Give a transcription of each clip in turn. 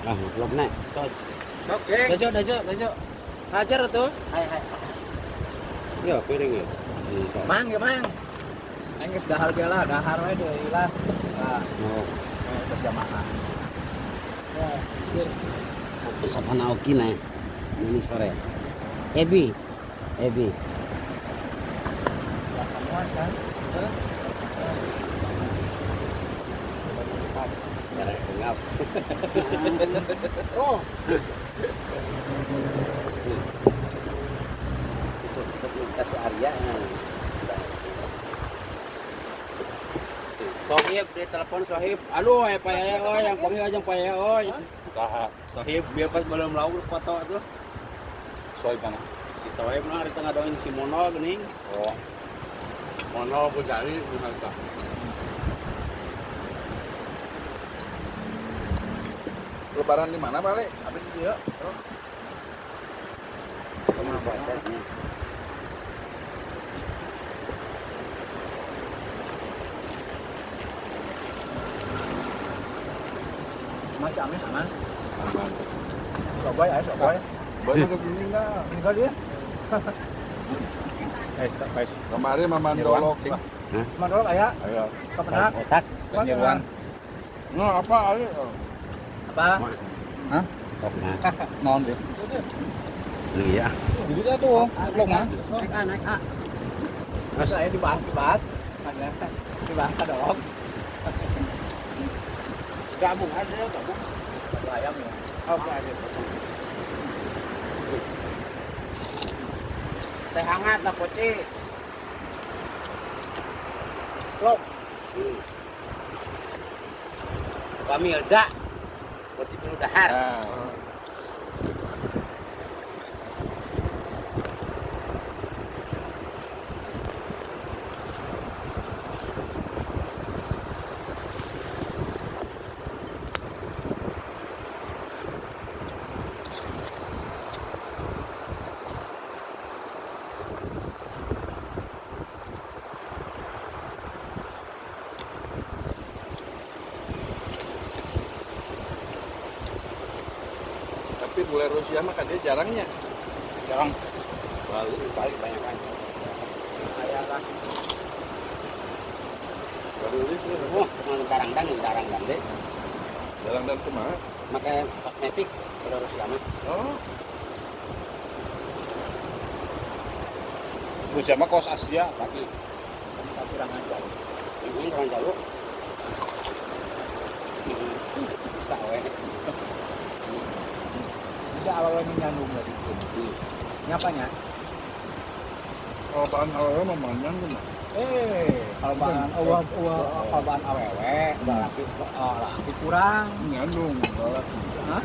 Ah, vlog na. Oke. Dajo, dajo, dajo. Hajar tuh. Hai, hai. Ya, piring ya. Mang ya mang. Aing geus dahar ge lah, dahar we deui lah. Nah, Oh, berjamaah. Ya, Sopana Oki na. Ini sore. Ebi. Ebi. Ya kamu acan. Ngap. Oh, Kasih Arya. Sohib dia telepon Sohib. Aduh, ya Pak Yaya, oh yang panggil aja Pak Yaya, oh. Saha? Sohib dia pas belum lauk foto tuh. Sohib mana? Si Sohib nah di tengah doain si Mono geuning. Oh. Mono aku cari misalnya. Lebaran di mana, Pak Le? Abis dia. Oh. Kenapa tetnya? Mas Amis aman. Aman. Soboy ayo soboy. Boy masuk sini enggak? Meninggal dia. Pes, pes. Kemarin Mama Dolok lah. Mandolok aya Ayo. kepenak. Otak. Nyeruan. Nah, apa ayo? Apa? Hah? Nah, Non deh. iya. Jadi tuh, vlog mah. Naik A, naik A. Terus saya dibahas dibahas. Dibahas ka dolok. Gabung ada gabung. Satu ayam ya. Oke, ada. Teh hangat lah poci. Vlog. Pamilda. Poci perlu dahar. Nah. Tapi bule Rusia mah kan dia jarangnya. Jarang. Bali. Balik banyak kan. Aya lah. Baru rilis ya. Oh, cuma darang-dang, darang-dang deh. Jarang dan kumaha? Pakai kosmetik kalau Rusia mah. Oh, Rusia mah kos Asia lagi. Kita kurang ajar. Ini kurang jauh. Bisa we. Bisa awewe nu nyandung dari itu. Nyapanya? kalau bahan awewe mah manjang kumaha? Kalau bahan eueuh eueuh kalau bahan awewe, Laki. oh, laki kurang. Nyandung, laki. Hah?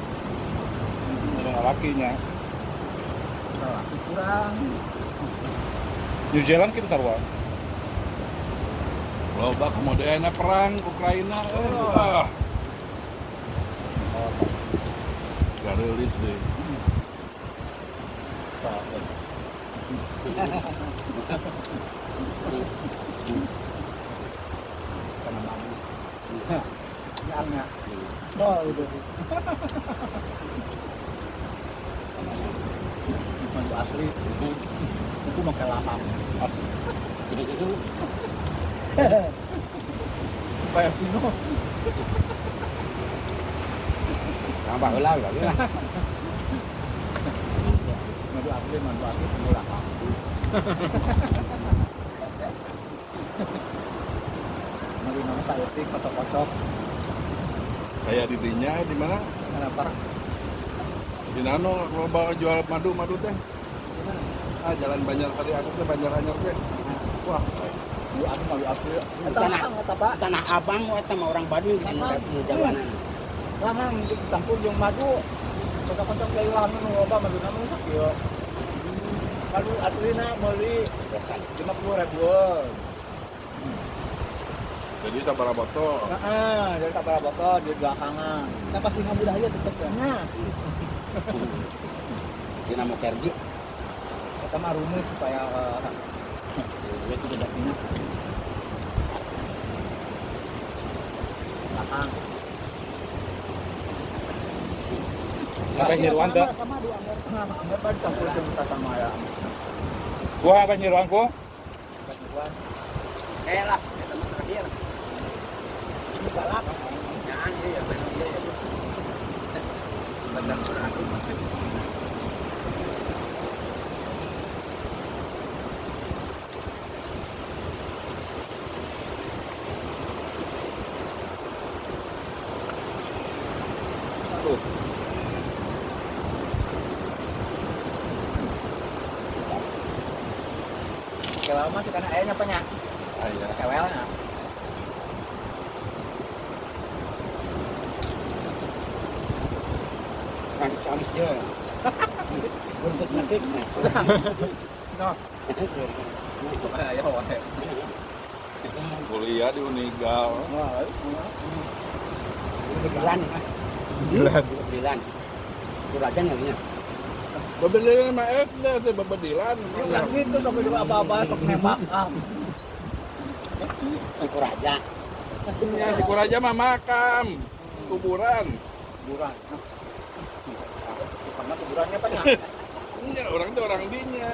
Ada lakinya. Laki kurang. New Zealand kita sarua. Loba kemudian perang Ukraina. Ah. Gak rilis deh. Karena mabuk. Nyangnya. Oh, udah. Madu asli. Itu pakai lahap. Asli. Kayak Pino. Tambah heula lah. Madu asli tunggu lahap. Madu nama saeutik kocok-kocok. Kayak di dinya di mana? Kenapa? Di Nano loba jual madu-madu teh. Gimana? Ah, jalan Banjarsari aku teh Banjaranyar teh. Wah, Madu asli, madu asli. Eta Tanah. lahang eta Pak. Tanah Abang eta mah orang Baduy gini nu jawanan. Lahang dicampur jeung madu. Kocok-kocok deui lahang nu loba maduna mah sakieu. Madu aslina meuli 50 ribuan. jadi sabaraha botol. Heeh, jadi sabaraha botol di belakangan. kita pasti budaya tetep ya. Nah, Dina mau kerji. kita mah rumus supaya itu tidak minyak. Belakang. Apa nyeruan teh? Sama dua anggar. Anggar pan campur jeung sama ya. Gua apa nyeruan ku? Nyeruan. Kayak lah, eta mah terakhir. Galak. Jangan iya ya, iya ya. Baca Quran. Aduh. Kewel masih karena ayahnya apa nya? Aya. Kewelnya. Kang Camis je. Kursus ngetik. No. Ayo wae. Kuliah di Unigal. Wah, Bedilan mah. Bedilan. Kurajan kalinya. Bebedilan mah SD sih bebedilan. Bukan gitu sok juga apa-apa sok nembak ah. Kuraja. Ya, di Kuraja mah makam, kuburan. Kuburan. Karena kuburannya apa nya? Iya, orang itu orang dinya.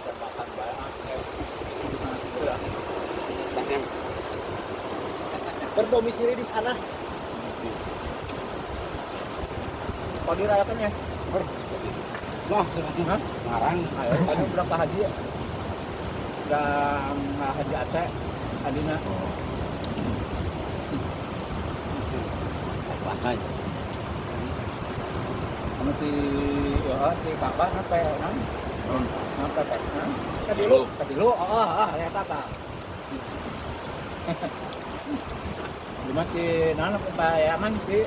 Tembakan bae ah. Setengah. Berdomisili di sana. Kalau dirayakan ya? Wah, Hah? ngarang. Ayo, tadi udah ke haji. Udah nggak haji Aceh, Adina. Bahkan. Anu di ya di Ka'bah sampai nang sampai nang Kadilu. Kadilu, oh, oh, eta tah. Cuma di nana Payaman di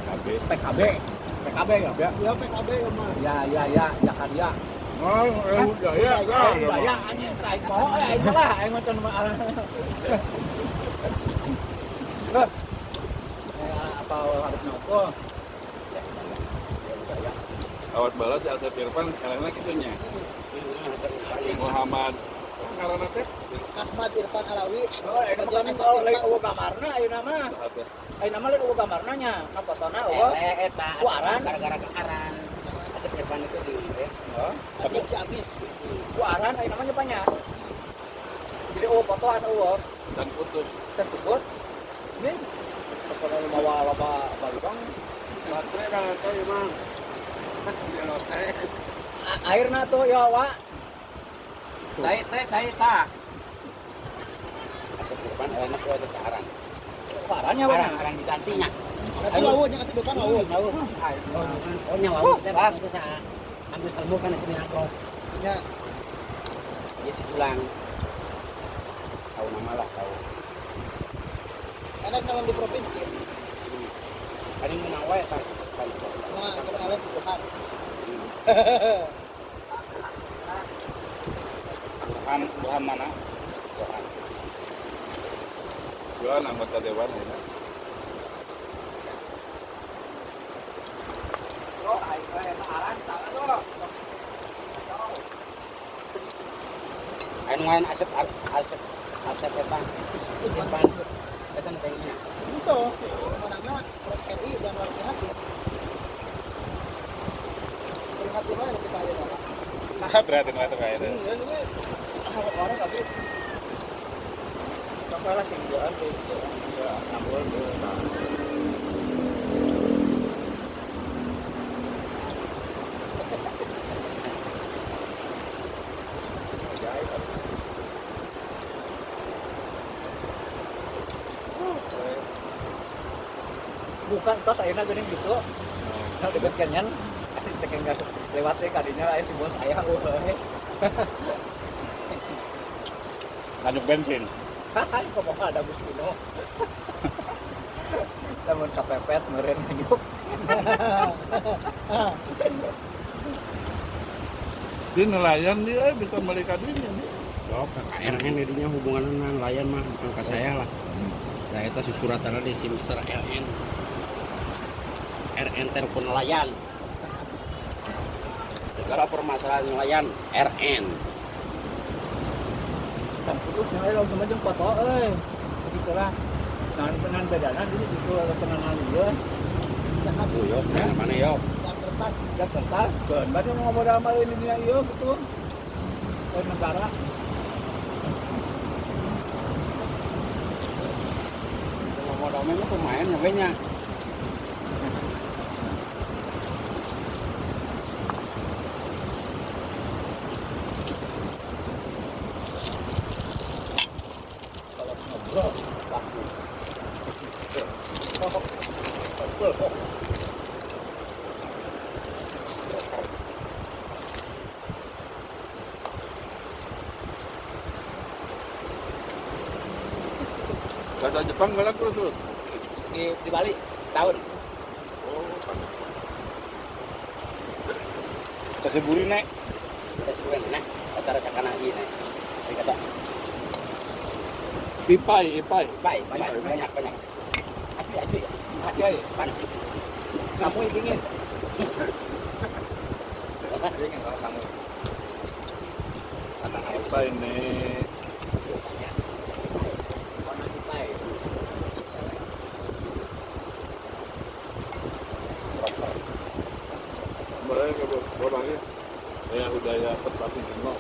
KB. PKB. PKB ya, ya. Ya PKB ya mah. Ya ya ya, Jakaria. Oh, udah ya, Udah ya, anjing tai poho ya aing lah, aing mah cenah mah. Loh. Ya, apa harus nopo? Ya, udah ya. Awat balas si Asep Irfan elehna kitu nya. Muhammad ngaranna teh? Ahmad Irfan Alawi. Oh, ayeuna mah kan oh, lain eueuh gambarna ayeuna mah. Ayeuna mah lain eueuh gambarna nya, na fotona eueuh. Eta Ku aran. Gara-gara ke aran. Asep Irfan itu di ya. Oh, Asep Ciamis. ku aran ayeuna mah nya nya. Jadi eueuh fotoan eueuh, Dan putus. can putus. Ini sekolah lu mawa loba balibang. Lotre kalau teh emang. Lotre. Airna tuh ya, Wak. Tai teh tai ta. Asep Irfan elehna ku eta ke aran. Ku arannya, Wak. Aran aran digantinya. Tapi wawuh nya kasih depan wawuh. Oh nya wawuh teh waktu itu sa ambil selmu kan itu ngangkrok. Ya. Ya Cijulang. Tahu nama lah tahu. Karena kalau di provinsi. Paling menang wae tah Asep Irfan. Nah, kenalan di Tuhan. Burhan, Burhan mana? Burhan. Jualan anggota dewan ya. Oh, aing teh aran tah aduh. Anu ngaran Asep Asep Asep eta. Irfan. Eta nu kayaknya. Itu menangnya RI dan warga hati. Prihatin wae kita aja Pak. Berarti nu eta kayak itu. Ini orang tapi Sampai lah sing jalan tuh, ya, nambol tuh. Bukan tos ayeuna geuning gitu. Nah, deket kenyan, cek enggak lewat teh kadinya aya si bos aya eueuh. Lanjut bensin. Hahaha, kok ada Gus Pino. Lamun kepepet meureun nganyuk. Di nelayan dia bisa mereka dinya dia. Oh, KKR kan jadinya hubungan dengan nelayan mah bukan ke saya lah. Nah, eta susuratan di Simser RN. RN telepon nelayan. Segala permasalahan nelayan RN. Can putus nya langsung aja foto euy. Begitulah. Nah, penan bedana dulu gitu tenanan ieu. Tuh yo, mana yo? Yang kertas. Ya kertas, keun bae mau modal mah ini dina ieu gitu. Lain negara. Kalau modal mah pemain ya nya. Kalau ngobrol waktu. Bahasa Jepang nggak laku tuh. Di Bali setahun. Oh, Sasiburi nek. Kita sebulan nah, antara cakana ieu nah. Arigato. Ipai, ipai. Baik, banyak, banyak, banyak. Acuy, acuy. Acuy. Panas. Samui dingin. Dingin kalau samui. Sama air. Ipai nih. Warna ipai. Boleh ke bawahnya. Ya udah ya tetapi nengok.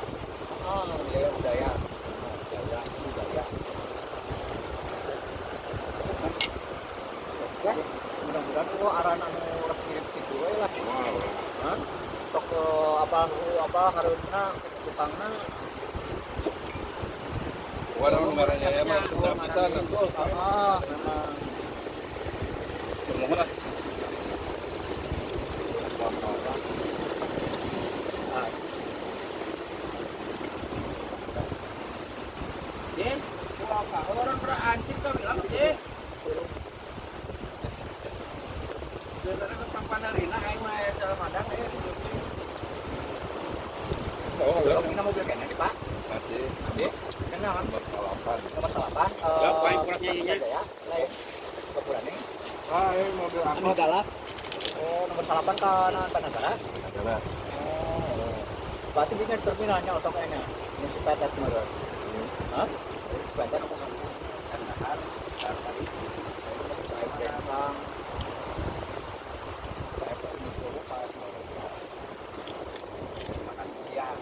Oh, budaya budaya. Budaya budaya. Ya, mudah-mudahan oh aran anu rek mirip kitu we lah. Wow. Hah? Sok apa apa hareupna tukangna. Warna merahnya ya mah sudah bisa atuh. Ah, memang. Mohon lah. Ah, Jin, orang berancik tuh bilang sih. Biasanya ke Papanarina, aing mah aya Ramadan eh. Oh, belum ini mobil kayaknya nih, Pak. Masih Masih. Kenal kan? nomor salapan. Nomor salapan. Ya, baik, kurangnya iya. Ya, lain. Kekurangnya. Ah, ini mobil Anu angkot. galak. Oh, nomor salapan ke Panagara. Negara. Oh. Berarti ini terminalnya osok kayaknya. Yang si petet meureun. Hah? Petet apa sok? Kandahar, tadi. Saya Bang. Makan siang.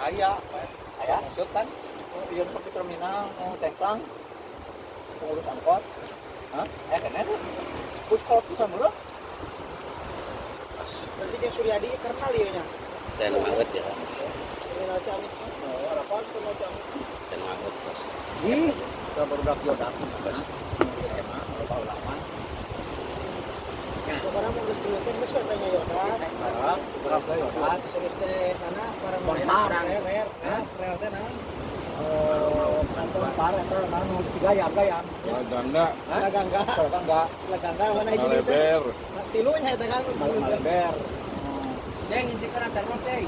Aya, aya masuk kan? Oh, iya sok di terminal, mau cengklang. Pengurus angkot. Hah? Kena tuh. Puskot bisa meureun. Berarti jeung Suryadi kenal ieu nya. Dan banget ya. Terminal Ciamis. Oh, apa terminal Ciamis? Dan banget tos. Ih, kita baru dak yodas. SMA, baru lama. Pokoknya mau geus dulu teh geus we tanya Yodas. Sekarang, berapa yodas? Terus teh mana barang Bonpar. rel rel rel teh naon? Penonton par eta naon Cigayam gayam. Gangga, Hah? Gangga. Gangga. Gangga mana hiji teh? Maleber. Tilunya eta kan. Maleber. Ceng, injikeun termos, Ceng.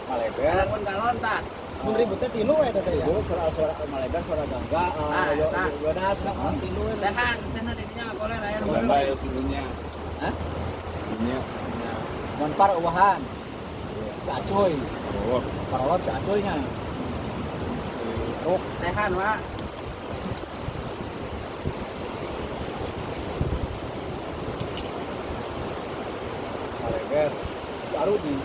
Maleber. Telepon galon tah. Mun ribut teh tilu eta teh ya. Dulu suara-suara Maleber, suara Gangga, Ah, eta. Yodas, Tilu eta. Tahan, tahan di dinya ngagoler aya nu Gangga ya tilunya. Hah? Tilunya. Monpar uwahan. Si Acoy, Oh, parolot si Acoynya. Si Ruk, Tehan, Pak. Maleber, si Arudi.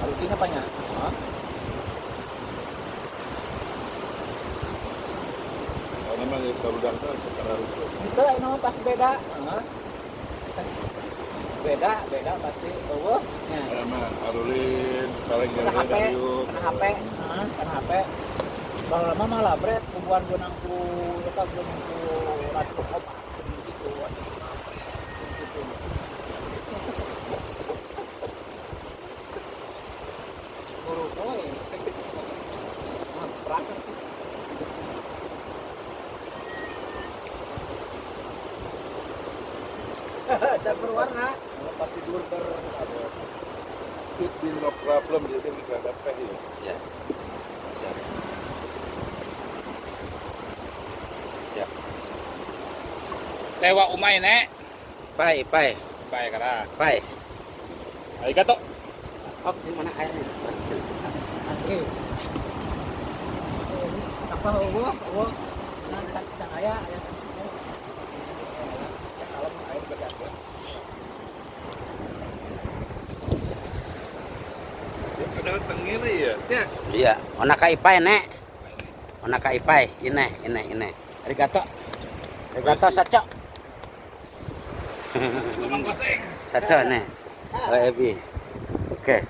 Arudi apanya? Hah? kalau namanya baru daftar secara rutin. Itu ini mah pasti beda. Hah? Beda, beda pasti. Eueuh nya. Nama Arulin, paling Kena gara HP, Dariuk. kena HP, heeh, kena HP. Kalau lama malah labret, kubuan gunang ku eta gunang ku racun obat gitu. Gitu. Guru boy. Mah perang. Cat berwarna. Kalau pas tidur ber aduh. Should be no problem, jadi nggak ada peh ya. Ya. Siap. Siap. Tewa umay nek. Pai, pai, Pai kara. pai. Arigato. Oh, di mana airnya? Oke. Apa eueuh, eueuh. Nah, can aya aya. Kalem air berganti. Ada tengiri ya. Ya. Iya, onaka ipai nek. Onaka ipai, ini, ini, ini. Arigato. Arigato saco. Mang Koseng. Saco nih. Oh, Ebi. Oke.